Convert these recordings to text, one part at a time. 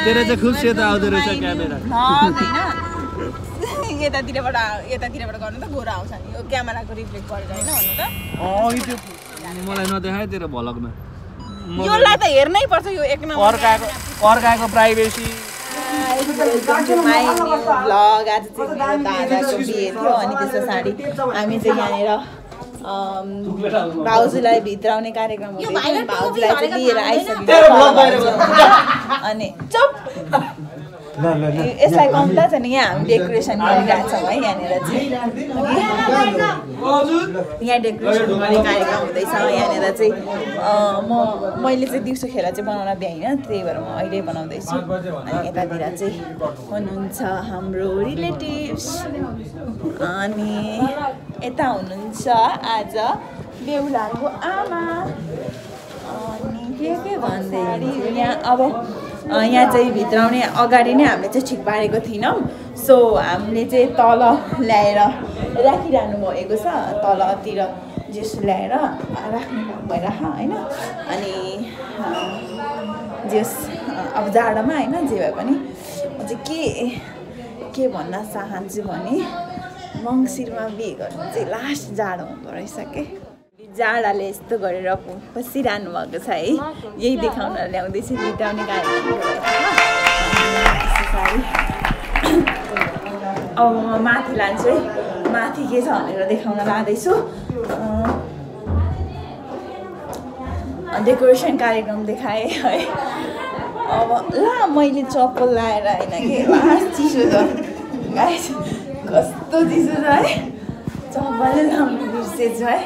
तेरो चाहिँ खुब सेतो आउँदो रहेछ क्यामेरा यतातिरबाट गर्नु त गोरा आउँछ नि यो क्यामेराको रिफ्लेक्ट गरेर हैन भन्नु त मलाई नदेखाए तेरो भ्लगमा योलाई त हेर्नै पर्छ यो एक नम्बर अर्काको प्राइभेसी भ्लग आज चाहिँ मेरो दादाको बिहे थियो अनि त्यस पछाडि हामी चाहिँ यहाँनिर भाउजूलाई भित्राउने कार्यक्रम हुँदै थियो भाउजूलाई चाहिँ लिएर आइसक्यो अनि चुप यसलाई कम्ता छ नि यहाँ हामी डेकोरेसन गरिरहेको छौँ है यहाँनिर चाहिँ यहाँ डेकोरेसन गर्ने कार्यक्रम हुँदैछ यहाँनिर चाहिँ मैले चाहिँ दिउँसो खेर चाहिँ बनाउन भ्याइनँ त्यही भएर म अहिले बनाउँदैछु अनि यतातिर चाहिँ हुनुहुन्छ हाम्रो रिलेटिभ्स अनि यता हुनुहुन्छ आज बेहुलाको आमा अनि के भन्दै यहाँ अब यहाँ चाहिँ भित्राउने अगाडि नै हामीले चाहिँ ठिक पारेको थिएनौँ सो हामीले चाहिँ तल ल्याएर राखिरहनु भएको छ तलतिर जेसो ल्याएर राख्नु भइरह होइन अनि जेस अब जाडोमा होइन जे भए पनि चाहिँ के भन्न चाहन्छु भने मङ्सिरमा बिहे गर्नु चाहिँ लास्ट जाडो हुँदो रहेछ के जाडाले यस्तो गरेर बसिरहनु भएको छ है यही देखाउन ल्याउँदैछु भित्राउने कार्यक्रम अब म माथि लान्छु है माथि के छ भनेर देखाउन लाँदैछु डेकोरेसन कार्यक्रम देखाएँ है अब ला मैले चप्पल लाएर होइन कि लास्ट चिसो छ गाइस कस्तो चिसो छ है चप्पलै लाउनु बिर्सेछु है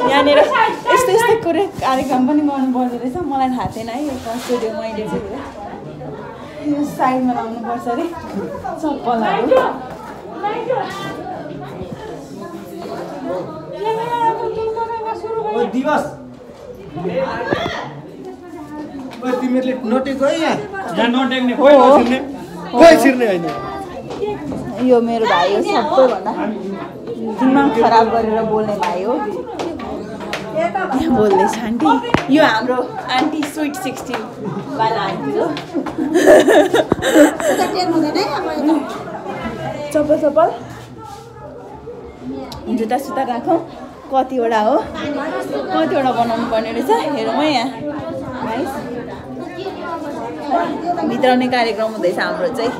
यहाँनिर यस्तो यस्तो कुरो कार्यक्रम पनि गर्नुपर्दो रहेछ मलाई थाहा थिएन है यो कस्तो मैले चाहिँ यो साइडमा लाउनुपर्छ अरे चप्पलहरू तिमीहरूले नटेको है यहाँ नटेक्ने छिर्ने होइन यो मेरो भाइ हो सबैभन्दा दिमाग खराब गरेर बोल्ने भाइ हो बोल्दैछ आन्टी यो हाम्रो आन्टी स्विट 16 वाला आन्टी हो चप्पल जुत्ता सुत्ता राखौँ कतिवटा हो कतिवटा बनाउनु पर्ने रहेछ हेरौँ है यहाँ भित्राउने कार्यक्रम हुँदैछ हाम्रो चाहिँ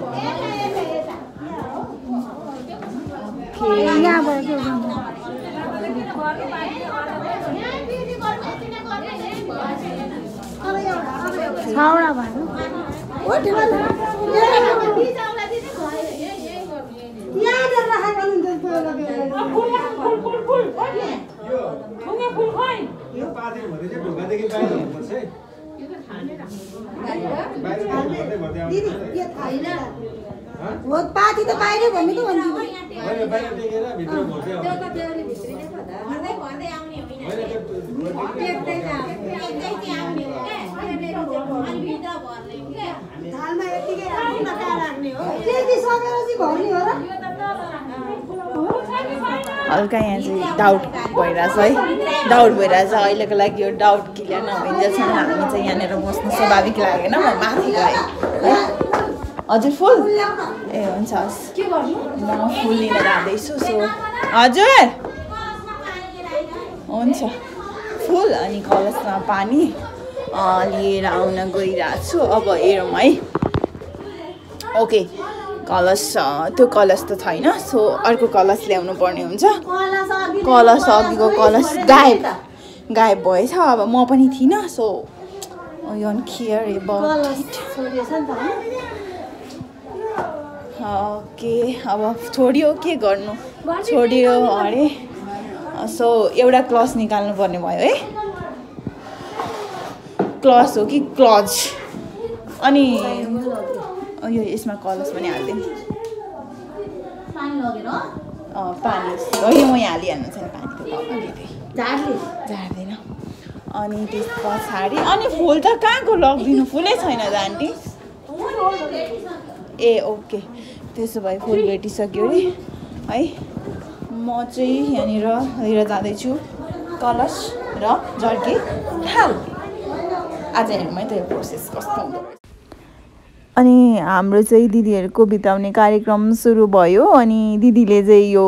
वो पाती तो बाहिर भन्ने त भन्छु बाहिर टेकेर भित्र भोट्यो त्यो त तेरी भित्रले खदा भन्दै भन्दै आउने होइन टेक्दै चाहिँ आउने हो के अनि भित्र भर्ने के थालमा यतिकै राख्नु न कहाँ राख्ने हो त्यति सकेर चाहिँ भर्ने हो र हल्का यहाँ चाहिँ डाउट भइरहेछ है डाउट भइरहेछ अहिलेको लागि यो डाउट क्लियर नभइन्जेलसम्म हामी चाहिँ यहाँनिर बस्नु स्वाभाविक लागेन म माथि गएँ हजुर फुल ए हुन्छ हस् म फुल लिन जाँदैछु सो हजुर हुन्छ फुल अनि कलशमा पानी लिएर आउन गइरहेको छु अब हेरौँ है ओके कलश त्यो कलश त छैन सो अर्को कलश ल्याउनु पर्ने हुन्छ कलश अघिको कलश गायब भएछ अब म पनि थिइनँ सो यो केयर ओके अब छोडियो के गर्नु छोडियो अरे सो एउटा क्लच निकाल्नु पर्ने भयो है क्लच हो कि क्लच अनि यो यसमा कलश पनि हालिदिउँ पानी हो यो म यहाँ हालिहाल्नु छ पानीको झार्दैन अनि त्यस पछाडि अनि फुल त कहाँको लगिदिनु फुलै छैन त आन्टी ए ओके त्यसो भए फुल भेटिसक्यो अरे है म चाहिँ यहाँनिर लिएर जाँदैछु कलश र जर्की थाल आज हेर्नुमै त यो प्रोसेस कस्तो हुँदो रहेछ। अनि हाम्रो चाहिँ दिदीहरूको बिताउने कार्यक्रम सुरु भयो। अनि दिदीले चाहिँ यो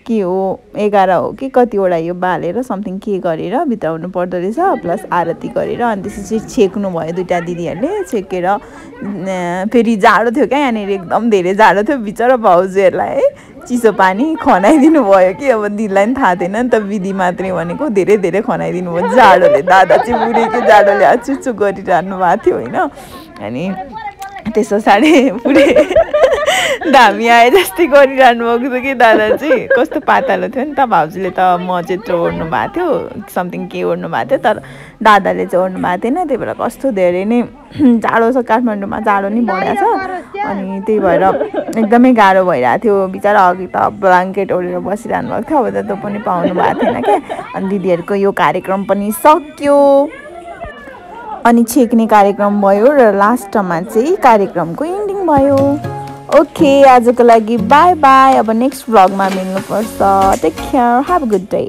के हो 11 हो कि कतिवटा यो बालेर समथिङ के गरेर बिताउनु पर्दो रहेछ प्लस आरती गरेर अनि त्यसपछि छेक्नु भयो दुईटा दिदीहरूले छेकेर फेरि जाडो थियो क्या यहाँनिर एकदम धेरै जाडो थियो बिचरा भाउजूहरूलाई है चिसो पानी खनाइदिनु भयो कि अब दिदीलाई पनि थाहा थिएन नि त विधि मात्रै भनेको धेरै धेरै खनाइदिनु भयो जाडोले दादा चाहिँ बुढेको जाडोले अचुचु गरिरहनु भएको थियो होइन अनि त्यसो साढे पुरै धामी आए जस्तै गरिरहनु भएको थियो कि दादा चाहिँ कस्तो पातलो थियो नि त भाउजूले त म चाहिँ ओर्नु भएको थियो समथिङ के ओर्नु भएको थियो तर दादाले चाहिँ ओर्नु भएको थिएन त्यही भएर कस्तो धेरै नै जाडो छ काठमाडौँमा जाडो नि बढाएको छ अनि त्यही भएर एकदमै गाह्रो भइरहेको थियो बिचरा अघि त ब्ल्याङ्केट ओढेर बसिरहनु भएको थियो अब त त्यो पनि पाउनु भएको थिएन क्या अनि दिदीहरूको यो कार्यक्रम पनि सक्यो अनि छेक्ने कार्यक्रम भयो र लास्टमा चाहिँ कार्यक्रमको एन्डिङ भयो। ओके आजको लागि बाई बाई अब नेक्स्ट भ्लगमा मिल्नुपर्छ take care have a good day.